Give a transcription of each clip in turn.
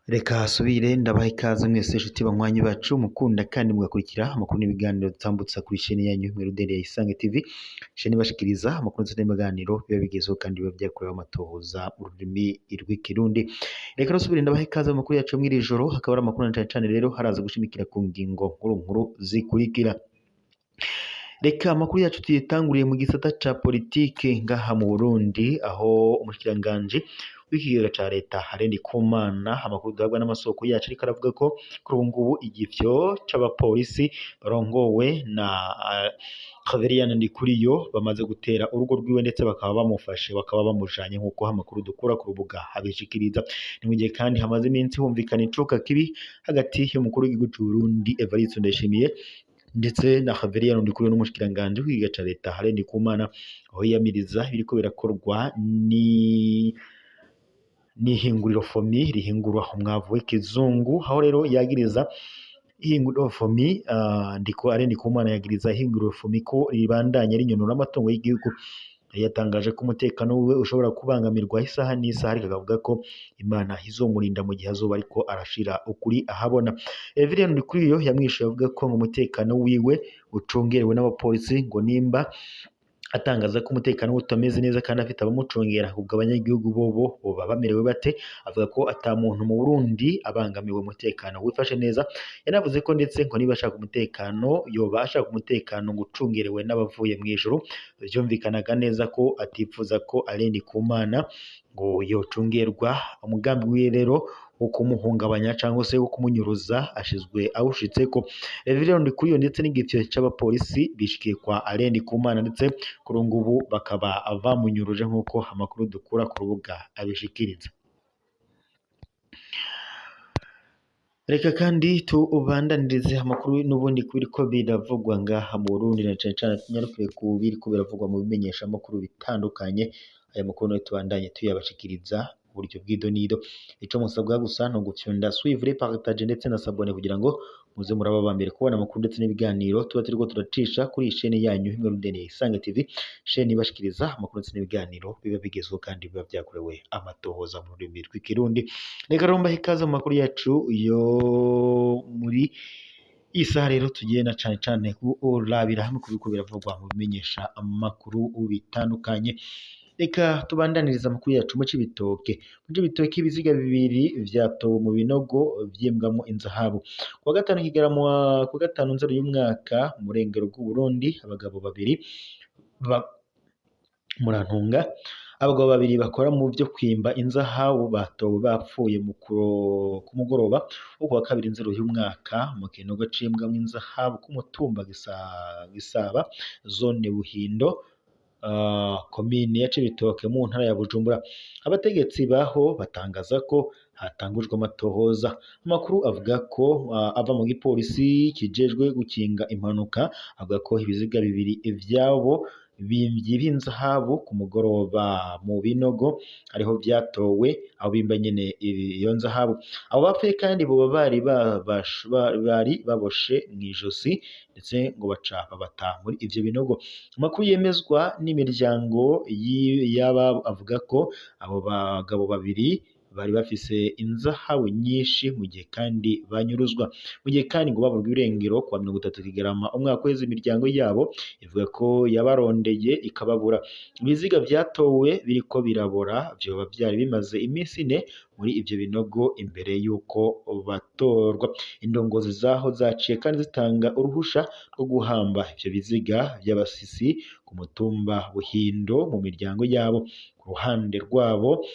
Reka hasubire ndabaha ikaze mwese inshuti banywanyi bacu mukunda kandi mugakurikira amakuru n'ibiganiro dutambutsa kuri sheni yanyu Mweruderi ya Isange TV, sheni ibashikiriza amakuru ndetse n'ibiganiro biba bigezweho kandi biba byakorewe amatohoza mu rurimi rw'Ikirundi. Reka rusubire ndabaha ikaze mu makuru yacu mw'iri joro, hakaba ari amakuru na cane cane rero haraza gushimikira ku ngingo nkuru nkuru zikurikira. Reka amakuru yacu tuyitanguriye mu gisata ca politike ngaha mu Burundi, aho umushikiranganji w'ikigega ca leta Alain Ndikumana, amakuru duhabwa n'amasoko yacu ariko aravuga ko kuri ubu ngubu igifyo c'abapolisi barongowe na Reverien Ndikuriyo bamaze gutera urugo rwiwe ndetse bakaba bamufashe bakaba bamujanye nk'uko amakuru dukura ku rubuga abishikiriza. Ni mu gihe kandi hamaze iminsi humvikana icuka kibi hagati y'umukuru w'igihugu c'Uburundi Evariste Ndayishimiye ndetse na Reverien Ndikuriyo n'umushikiranganji w'ikigega ca leta Alain Ndikumana, aho yiyamiriza ibiriko birakorwa ni n'ihinguriro FOMI rihingura umwavu w'ikizungu, aho rero yagiriza ihinguriro FOMI ndiko Alain Ndikumana yagiriza ihinguriro FOMI ko ribandanya rinyonora amatungo y'igihugu. Yatangaje ko umutekano wiwe ushobora kubangamirwa isaha n'isaha, ariko akavuga ko Imana izomurinda mu gihe azoba ariko arashira ukuri ahabona. Reverien Ndikuriyo yamwishuye avuga ko ngo umutekano wiwe ucungerewe n'abapolisi, ngo nimba atangaza ko umutekano we utameze neza kandi afite abamucungera, ubwo abanyagihugu bobo boba bamerewe bate? Avuga ko ata muntu mu Burundi abangamiwe umutekano wifashe neza. Yanavuze ko ndetse ngo niba ashaka umutekano yoba ashaka umutekano ngo ucungerewe n'abavuye mw'ijuru. Vyumvikanaga neza ko atipfuza ko Alain Ndikumana ngo yocungerwa. Umugambi wiwe rero wo kumuhungabanya cyangwa se wo kumunyuruza ashizwe awushitseko. Reverien Ndikuriyo ndetse n'igifyo c'abapolisi bishikiye kwa Alain Ndikumana ndetse kuri ubu ngubu bakaba bamunyuruje nk'uko amakuru dukura ku rubuga abishikiriza. Reka kandi tubandanirize amakuru n'ubundi kubiriko biravugwa ngaha mu Burundi, na cane cane tunyarukire ku biriko biravugwa mu bimenyeshamakuru bitandukanye. Aya makuru nayo tubandanye tuyabashikiriza mu buryo bw'idonido. Ico musabwa gusa ni ugufyonda suivre, partage ndetse na s'abonner kugira ngo muze muraba aba mbere kubona amakuru ndetse n'ibiganiro tuba turiko turacisha kuri iyi sheni yanyu Mwerudeni ya Isange TV, sheni ibashikiriza amakuru ndetse n'ibiganiro biba bigezweho kandi biba vyakorewe amatohoza mu rurimi rw'Ikirundi. Reka rero mbahe ikaze mu makuru yacu yo muri iyi saha rero tugiye na cane cane kurabira hamwe kubiriko biravugwa mu bimenyesha amakuru bitandukanye. Reka tubandaniriza amakuru yacu mu Cibitoke. Mu Cibitoke ibiziga bibiri vyatowe mu binogo vyimbwamwo inzahabu. Kuwa gatanu Kigarama, kuwa gatanu Nzero y'umwaka mu burengero bw'Uburundi, abagabo babiri Murantunga, abagabo babiri bakora mu vyo kwimba inzahabu batowe bapfuye ku mugoroba wo kuwa kabiri Nzero y'umwaka mu kinogo cimbwamwo inzahabu k'umutumba Gisaba, zone Buhindo, komine ya Cibitoke mu ntara ya Bujumbura. Abategetsi baho batangaza ko hatangujwe amatohoza. Amakuru avuga ko ava mu gipolisi kijejwe gukinga impanuka avuga ko ibiziga bibiri vyabo bimvyi b'inzahabu ku mugoroba mu binogo ariho vyatowe, aho bimba nyene iyo nzahabu. Abo bapfuye kandi boba bari baboshe mw'ijosi ndetse ngo baca babata muri ivyo binogo. Amakuru yemezwa n'imiryango y'ababo avuga ko abo bagabo babiri bari bafise inzahabu nyinshi mu gihe kandi banyuruzwa. Mu gihe kandi ngo baburwa irengero kuwa 30 Kigarama umwaka uheze, imiryango yabo ivuga ko yabarondeye ikababura. Ibiziga vyatowe biriko birabora vyoba vyari bimaze iminsi ine muri ivyo binogo imbere y'uko batorwa. Indongozi zaho zaciye kandi zitanga uruhusha rwo guhamba ivyo biziga vy'abasisi ku mutumba Buhindo mu miryango yabo. Ku ruhande rwabo,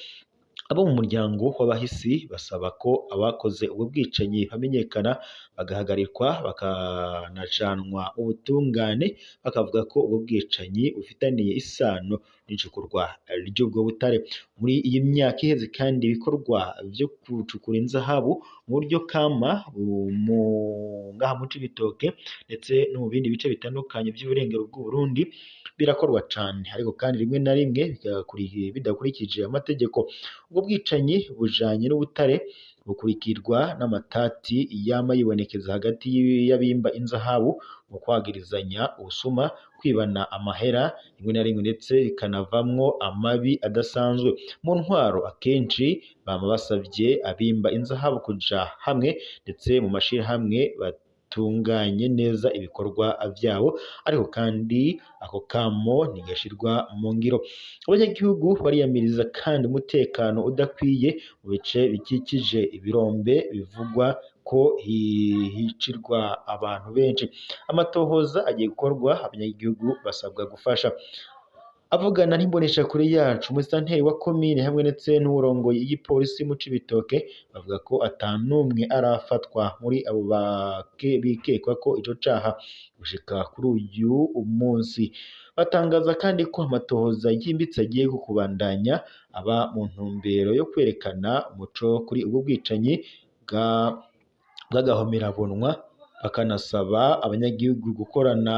abo mu muryango w'abahisi basaba ko abakoze ubwo bwicanyi bamenyekana bagahagarikwa bakanajanwa ubutungane, bakavuga ko ubwo bwicanyi bufitaniye isano n'icukurwa ry'ubwo butare. Muri iyi myaka iheze kandi ibikorwa vyo gucukura inzahabu mu buryo kama ngaha mu Cibitoke ndetse no mu bindi bice bitandukanye vy'uburengero bw'Uburundi birakorwa cane, ariko kandi rimwe na rimwe bidakurikije amategeko. Ubwo bwicanyi bujanye n'ubutare bukurikirwa n'amatati yama yibonekeza hagati y'abimba inzahabu mu kwagirizanya ubusuma, kwiba kwibana amahera rimwe na rimwe, ndetse bikanavamwo amabi adasanzwe. Mu ntwaro akenshi bama basavye abimba inzahabu kuja hamwe ndetse mu mashirahamwe batunganye neza ibikorwa vyabo, ariko kandi ako kamo ntigashirwa mu ngiro. Abanyagihugu bariyamiriza kandi umutekano udakwiye mu bice bikikije ibirombe bivugwa ko hicirwa abantu benshi. Amatohoza agiye gukorwa, abanyagihugu basabwa gufasha. Avugana n'imboneshakure yacu, umusitanteri wa komine hamwe ndetse n'uwurongoye igipolisi mu Cibitoke bavuga ko ata n'umwe arafatwa muri abo bikekwa ko ico caha gushika kuri uyu munsi. Batangaza kandi ko amatohoza yimbitse agiye kubandanya aba mu ntumbero yo kwerekana umuco kuri ubwo bwicanyi bw'agahomerabunwa, bakanasaba abanyagihugu gukorana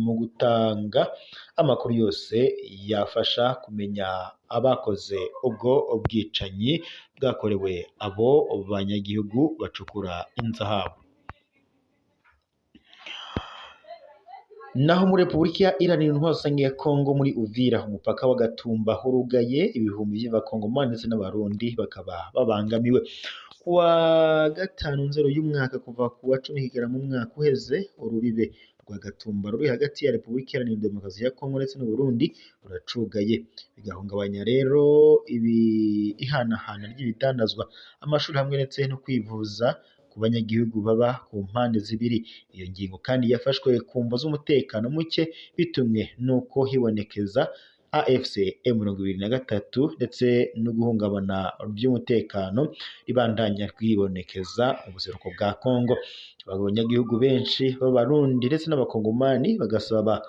mu gutanga amakuru yose yafasha kumenya abakoze ubwo bwicanyi bwakorewe abo banyagihugu bacukura inzahabu. Naho muri Repubulika Iharanira Intwaro Rusange ya Kongo muri Uvira, umupaka wa Gatumba hurugaye, ibihumbi vy'abakongomani ndetse n'abarundi bakaba babangamiwe. Kuwa gatanu nzero y'umwaka kuva kuwa 10 Kigarama umwaka uheze, urubibe rwa Gatumba ruri hagati ya Repubulika Iharanira Demokarasi ya Kongo ndetse n'Uburundi ruracugaye, bigahungabanya rero ihanahana ry'ibidandazwa, amashuri hamwe ndetse no kwivuza ku banyagihugu baba ku mpande zibiri. Iyo ngingo kandi yafashwe ku mvo z'umutekano muke bitumwe nuko hibonekeza AFC M23 ndetse no guhungabana by'umutekano ribandanya kwibonekeza mu buseruko bwa Kongo. Abanyagihugu benshi b'Abarundi ndetse n'Abakongomani bagasaba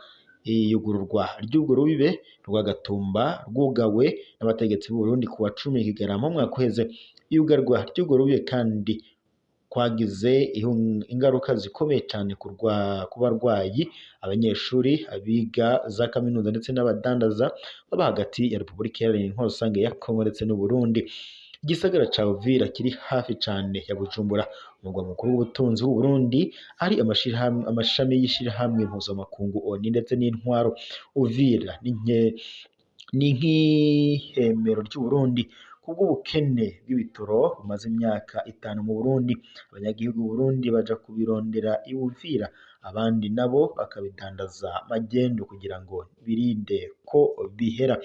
iyugururwa ry'urwo rubibe rwa Gatumba rwugawe n'abategetsi b'u Burundi kuwa 10 Kigarama umwaka uheze. Iyugarwa ry'urwo rubibe kandi kwagize ingaruka zikomeye cyane ku barwayi, abanyeshuri, abiga za kaminuza ndetse n'abadandaza baba hagati ya Repubulika Iharanira Intwaro Rusange ya Kongo ndetse n'u Burundi. Igisagara ca Uvira kiri hafi cane ya Bujumbura, umurwa mukuru w'ubutunzi w'u Burundi, ari amashami y'ishirahamwe mpuzamakungu ONU ndetse n'intwaro. Uvira ni nk'ihemero ry'u Burundi kubw'ubukene bw'ibitoro bumaze imyaka 5 mu Burundi. Abanyagihugu b'u Burundi baja kubirondera i Uvira, abandi nabo bakabidandaza magendu kugira ngo birinde ko bihera.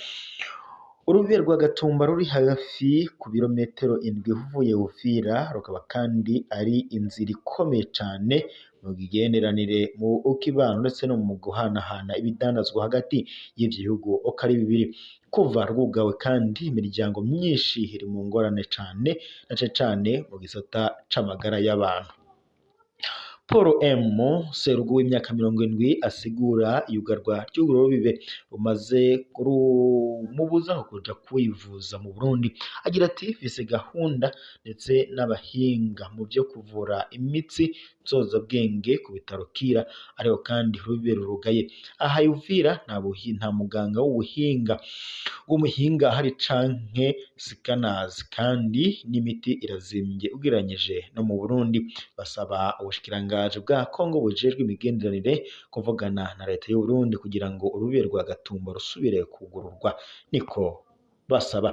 Urubibe rwa Gatumba ruri hafi ku birometero 7 uvuye Uvira, rukaba kandi ari inzira ikomeye cane mu migenderanire, mu kibano ndetse no mu guhanahana ibidandazwa hagati y'ivyo bihugu uko ari bibiri. Kuva rwugawe kandi imiryango myinshi iri mu ngorane cane, na cane cane mu gisata c'amagara y'abantu. Paul M Serugo w'imyaka 70 asigura iyugarwa ry'urwo rubibe rumaze rumubuza kuja kwivuza mu Burundi. Agira ati: "Mfise gahunda ndetse n'abahinga mu vyo kuvura imitsi nzozabwenge ku bitaro Kira, ariko kandi urubibe rurugaye. Aha Uvira nta muganga w'umuhinga ahari canke sikanazi, kandi n'imiti irazimvye ugereranyije no mu Burundi." Basaba ubushikiranganji bwa Kongo bujejwe imigenderanire kuvugana na leta y'u Burundi kugira ngo urubibe rwa Gatumba rusubire kugururwa, niko basaba.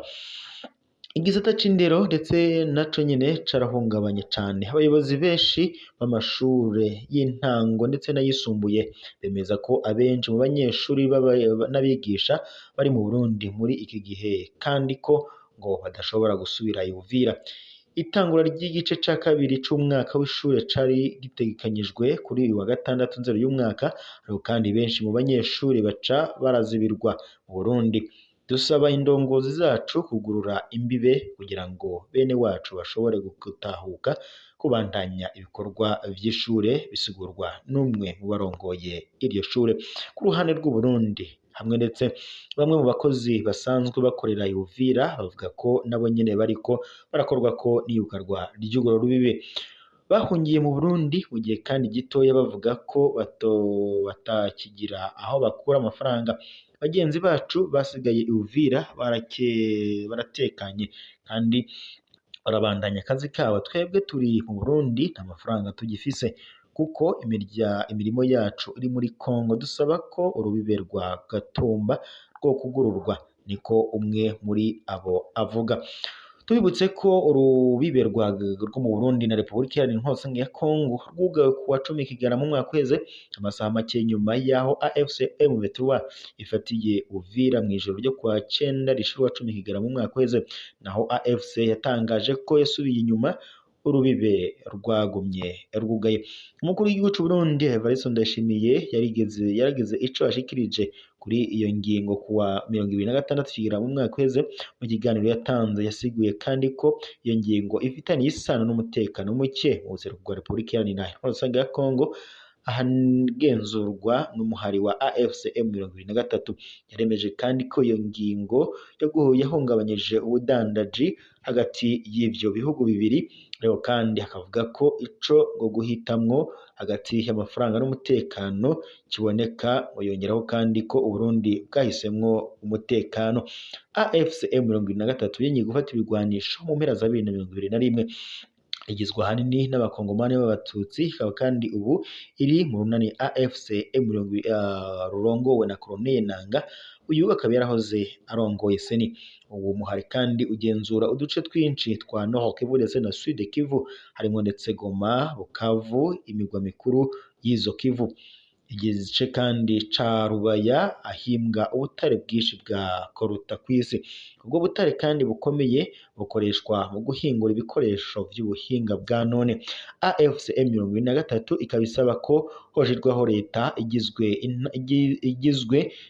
Igisata c'indero ndetse naco nyene carahungabanye cane. Abayobozi benshi b'amashure y'intango ndetse n'ayisumbuye bemeza ko abenshi mu banyeshuri n'abigisha bari mu Burundi muri iki gihe, kandi ko ngo badashobora gusubira i Uvira. Itangura ry'igice ca kabiri c'umwaka w'ishure cari gitegekanyijwe kuri uyu wa gatandatu nzero y'umwaka, ariko kandi benshi mu banyeshuri baca barazibirwa mu Burundi. Dusaba indongozi zacu kugurura imbibe kugira ngo bene wacu bashobore gutahuka kubandanya ibikorwa vy'ishure, bisigurwa n'umwe mu barongoye iryo shure. Ku ruhande rw'u Burundi hamwe ndetse bamwe mu bakozi basanzwe bakorera i Uvira bavuga ko nabo nyene bariko barakorwako n'iyugarwa ry'urwo rubibe. Bahungiye mu Burundi mu gihe kandi gitoya, bavuga ko batakigira aho bakura amafaranga. Bagenzi bacu basigaye i Uvira baratekanye kandi barabandanya akazi kabo, twebwe turi mu Burundi nta mafaranga tugifise. kuko imirimo yacu iri muri Kongo. Dusaba ko urubibe rwa Gatumba rwo kugururwa, niko umwe muri abo avuga. Tubibutse ko urubibe rwo mu Burundi na Repubulika Iharanira Intwaro Rusange ya Kongo rwugawe ku wa 10 Kigarama mu mwaka uheze, amasaha make nyuma y'aho AFC M23 ifatiye Uvira mu ijoro ryo kuwa 9 rishira uwa 10 Kigarama mu mwaka uheze. Naho AFC yatangaje ko yasubiye inyuma, urubibe rwagumye rwugaye. Umukuru w'igihugu c'u Burundi Evariste Ndayishimiye yaragize ico ashikirije kuri iyo ngingo kuwa 26 Kigarama mu mwaka uheze. Mu kiganiro yatanze yasiguye kandi ko iyo ngingo ifitaniye isano n'umutekano muke mu buseruko bwa Repubulika Iharanira Intwaro Rusange ya Kongo, ahagenzurwa n'umuhari wa AFC M23. Yaremeje kandi ko iyo ngingo yahungabanyije ubudandaji hagati y'ivyo bihugu bibiri. Rero kandi akavuga ko ico ngo guhitamwo hagati y'amafaranga n'umutekano kiboneka. Yongeraho kandi ko Uburundi bwahisemwo umutekano. AFC M23 yongeye gufata ibigwanisho mu mpera za 2021, igizwe ahanini n'abakongomani b'abatutsi, ikaba kandi ubu iri mu runani AFC M20 rurongowe na Colonel Nanga, uyu akaba yarahoze arongoye Seni. Uwo muhari kandi ugenzura uduce twinshi twa Nord Kivu ndetse na Sud Kivu, harimo ndetse Goma, Bukavu, imigwa mikuru y'izo Kivu. Igice kandi ca Rubaya ahimbwa ubutare bwinshi bwa koruta kw'isi. Ubwo butare kandi bukomeye bukoreshwa mu guhingura ibikoresho vy'ubuhinga bwa none. AFC M23 ikaba isaba ko hoshirwaho leta igizwe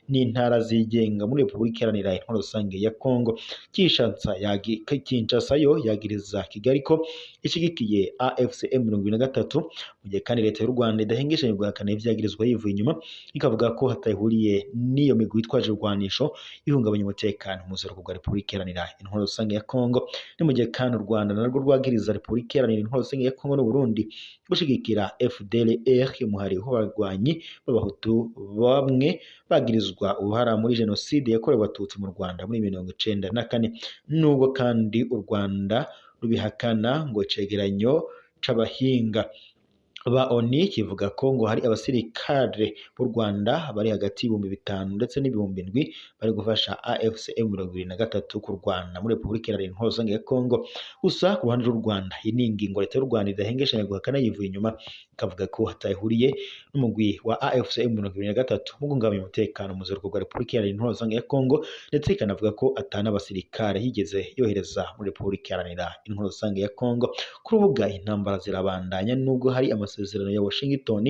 n'intara zigenga muri Repubulika Iharanira Intwaro Rusange ya Kongo. Kinshasa yo yagiriza Kigali ko ishigikiye AFC M23, mu gihe kandi leta y'u Rwanda idahengeshanya guhakana ivyagirizwa yivuye inyuma, ikavuga ko hatahuriye n'iyo migwi itwaje ibigwanisho ihungabanya umutekano mu buseruko bwa Repubulika Iharanira Intwaro Rusange ya Kongo. Ni mu gihe kandi u Rwanda narwo rwagiriza Repubulika Iharanira Intwaro Rusange ya Kongo n'Uburundi gushigikira FDLR, umuhari w'abarwanyi b'abahutu bamwe bagirizwa uruhara muri jenoside yakorewe abatutsi mu Rwanda muri 1994. Nubwo kandi u Rwanda rubihakana, ngo icegeranyo c'abahinga ba ONU kivuga ko ngo hari abasirikare b'u Rwanda bari hagati y'ibihumbi 5 ndetse n'ibihumbi 7 bari gufasha AFC M23 kurwana muri Repubulika Iharanira Intwaro Rusange ya Kongo. Gusa ku ruhande rw'u Rwanda, iyi ni ingingo leta y'u Rwanda idahengeshanya guhakana yivuye inyuma, ikavuga ko hatahuriye n'umugwi wa AFC M23 mu guhungabanya umutekano mu buseruko bwa Repubulika Iharanira Intwaro Rusange ya Kongo, ndetse ikanavuga ko atana abasirikare yigeze yohereza muri Repubulika Iharanira Intwaro Rusange ya Kongo. Ku rubuga intambara zirabandanya nubwo hari amasezerano ya Washington.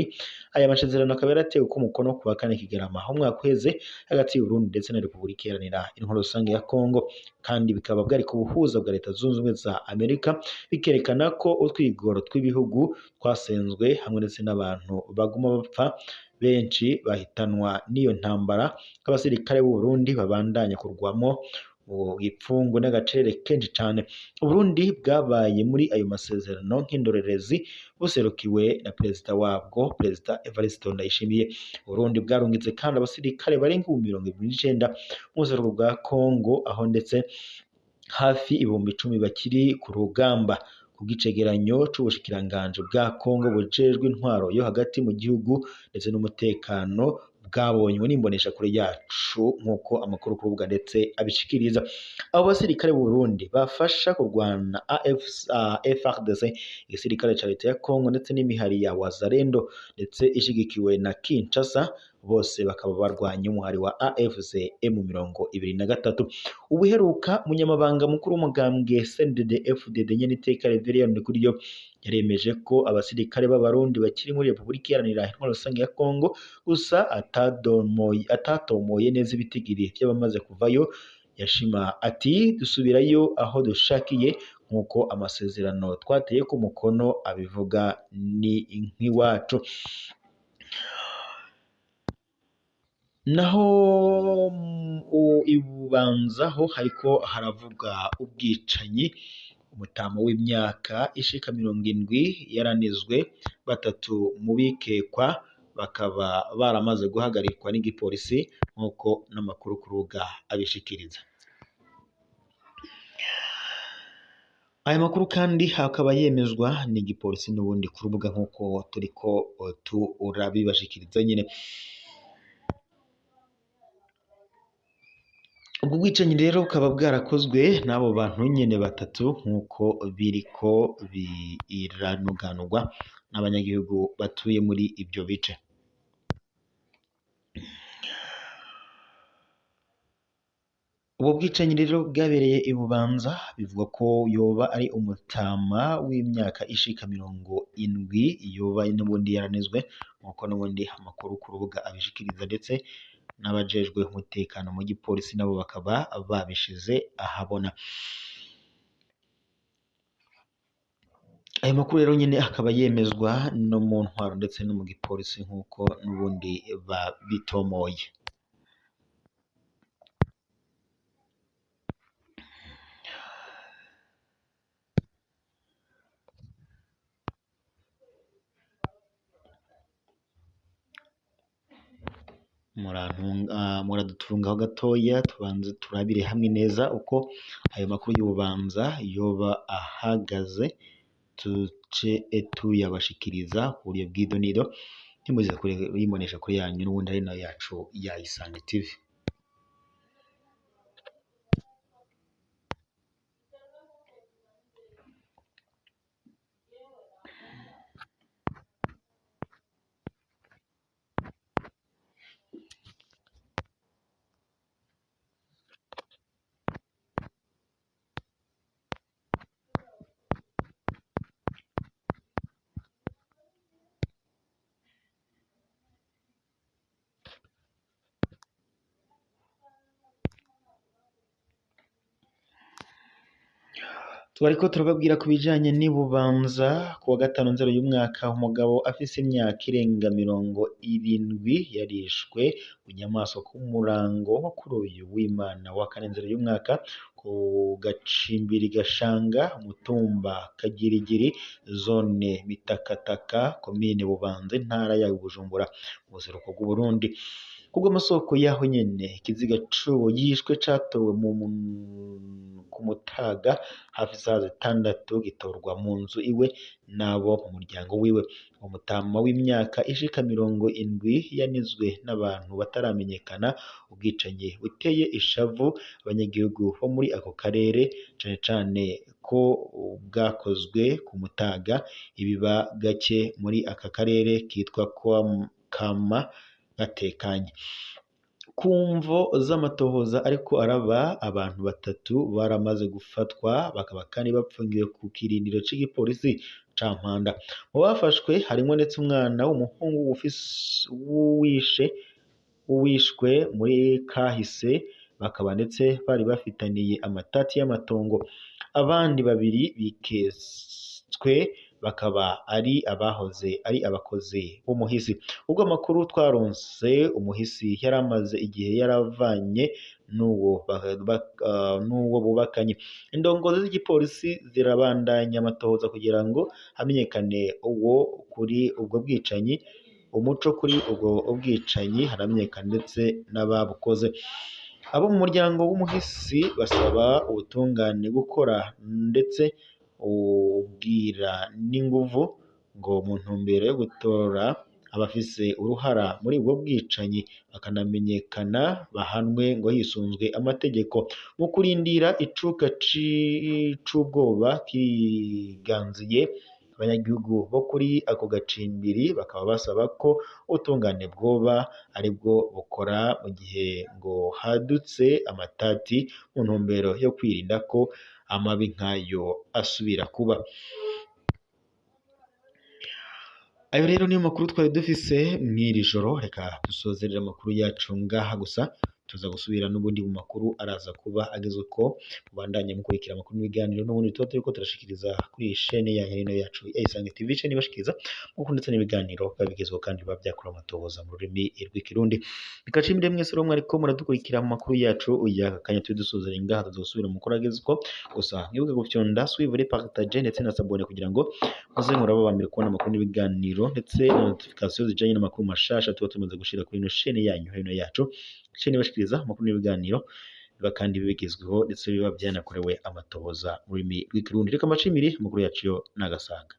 Aya masezerano akaba yaratewe ku mukono ku wa 4 Kigarama umwaka uheze hagati y'u Burundi ndetse na Repubulika Iharanira Intwaro Rusange ya Kongo, kandi bikaba bwari ku buhuza bwa Leta Zunze Ubumwe za Amerika, bikerekana ko utwigoro tw'ibihugu twasenzwe hamwe ndetse n'abantu baguma bapfa benshi bahitanwa n'iyo ntambara. Abasirikare b'u Burundi babandanya kurwamo ipfungu n'agacerere kenshi cane. Uburundi bwabaye muri ayo masezerano nk'indorerezi, buserukiwe na perezida wabwo, Perezida Evariste Ndayishimiye. Uburundi bwarungitse kandi abasirikare barenga 29,000 mu buseruko bwa Kongo, aho ndetse hafi 10,000 bakiri ku rugamba. Kubw'icegeranyo c'ubushikiranganji bwa Kongo bujejwe intwaro yo hagati mu gihugu ndetse n'umutekano bwabonywe n'imboneshakure yacu, nk'uko amakuru ku rubuga ndetse abishikiriza. Abo basirikare b'u Burundi bafasha kurwana FARDC, igisirikare ca leta ya Kongo, ndetse n'imihari ya Wazalendo ndetse ishigikiwe na Kinshasa, bose bakaba barwanya umuhari wa AFC M23. Ubuheruka umunyamabanga mukuru w'umugambwe CNDD FDD Nyeniteka Reverien Ndikuriyo yaremeje ko abasirikare b'abarundi bakiri muri Repubulika Iharanira Intwaro Rusange ya Kongo, gusa atatomoye neza ibitigiri vy'abamaze kuvayo. Yashima ati dusubirayo aho dushakiye nk'uko amasezerano twateye ku mukono abivuga, ni nk'iwacu. Naho ibubanzaho hariko haravuga ubwicanyi. Umutama w'imyaka ishika 70 yaranizwe, 3 mu bikekwa bakaba baramaze guhagarikwa n'igipolisi, nk'uko n'amakuru ku rubuga abishikiriza. Aya makuru kandi akaba yemezwa n'igipolisi n'ubundi ku rubuga nk'uko turiko turabibashikiriza nyene. Ubwo bwicanyi rero bukaba bwarakozwe n'abo bantu nyene batatu nk'uko biriko biranuganurwa n'abanyagihugu batuye muri ivyo bice. Ubwo bwicanyi rero bwabereye i Bubanza, bivugwa ko yoba ari umutama w'imyaka ishika 70 yoba n'ubundi yaranizwe, nk'uko n'ubundi amakuru ku rubuga abishikiriza, ndetse n'abajejwe umutekano mu gipolisi nabo bakaba babishize ahabona. Ayo makuru rero nyene akaba yemezwa no mu ntwaro ndetse no mu gipolisi nk'uko n'ubundi babitomoye. Muradutungaho gatoya tubanze turabire hamwe neza uko ayo makuru y'Ububanza yoba ahagaze, tuce tuyabashikiriza ku buryo bw'idonido. Ntimuze kuyibonesha kuri yanyu n'ubundi ari nayo yacu ya Isange TV. Twariko turababwira ku bijanye n'Ibubanza. Ku wa gatanu nzero y'umwaka, umugabo afise imyaka irenga 70 yarishwe bunyamaswa ku murango wo kuri uyu w'Imana wa kane nzero y'umwaka ku gacimbiri Gashanga, umutumba Kagirigiri, zone Mitakataka, komine Bubanza, intara ya Bujumbura, mu buseruko bw'Uburundi. Kubw'amasoko yaho nyene, ikiziga c'uwo yishwe catowe ku Mutaga hafi isaha 6, gitorwa mu nzu iwe n'abo mu muryango wiwe. Umutama w'imyaka ishika 70 yanizwe n'abantu bataramenyekana. Ubwicanyi buteye ishavu abanyagihugu bo muri ako karere, cane cane ko bwakozwe ku Mutaga, ibiba gake muri aka karere kitwa kama gatekanye. Ku mvo z'amatohoza ariko araba, abantu batatu baramaze gufatwa, bakaba kandi bapfungiwe ku kirindiro c'igipolisi ca Mpanda. Mu bafashwe harimwo ndetse umwana w'umuhungu w'uwishwe muri kahise, bakaba ndetse bari bafitaniye amatati y'amatongo. Abandi babiri biketswe bakaba ari abahoze ari abakozi b'umuhisi. Ubwo amakuru twaronse, umuhisi yaramaze igihe yaravanye n'uwo bubakanye. Indongozi z'igipolisi zirabandanya amatohoza kugira ngo hamenyekane uwo kuri ubwo bwicanyi, umuco kuri ubwo bwicanyi haramenyekana ndetse n'ababukoze. Abo mu muryango w'umuhisi basaba ubutungane gukora ndetse ubwira n'inguvu ngo mu ntumbero yo gutora abafise uruhara muri ubwo bwicanyi bakanamenyekana bahanwe ngo hisunzwe amategeko. Mu kurindira icuka c'ubwoba kiganziye abanyagihugu bo kuri ako gacimbiri, bakaba basaba ko ubutungane bwoba aribwo bukora mu gihe ngo hadutse amatati, mu ntumbero yo kwirinda ko amabi nkayo asubira kuba. Ayo rero niyo makuru twari dufise mw'iri joro. Reka dusozerere amakuru yacu ngaha gusa, tuza gusubira n'ubundi mu makuru araza kuba ageze uko mubandanye mukurikira amakuru n'ibiganiro n'ubundi tuba turiko turashikiriza kuri iyi shene yanyu rino yacu ya Isange TV, chaîne ibashikiriza amakuru ndetse n'ibiganiro biba bigezweho kandi biba vyakorewe amatohoza mu rurimi rw'ikirundi. Reka nshimire mwese rero mwariko muradukurikira mu makuru yacu y'aka kanya, turi dusozera ngaha, tuza gusubira mu makuru ageze uko. Gusa mwibuke gufyonda suivre, partager ndetse na s'abonner kugira ngo muze muraba aba mbere kubona amakuru n'ibiganiro ndetse na notification zijanye n'amakuru mashasha tuba tumaze gushira kuri ino shene yanyu hino yacu, chaîne ibashikiriza amakuru n'ibiganiro Biba kandi bigezweho ndetse biba byanakorewe amatohoza mu rurimi rw'ikirundi. Reka mbashimire, amakuru yacu yo n'agasaga.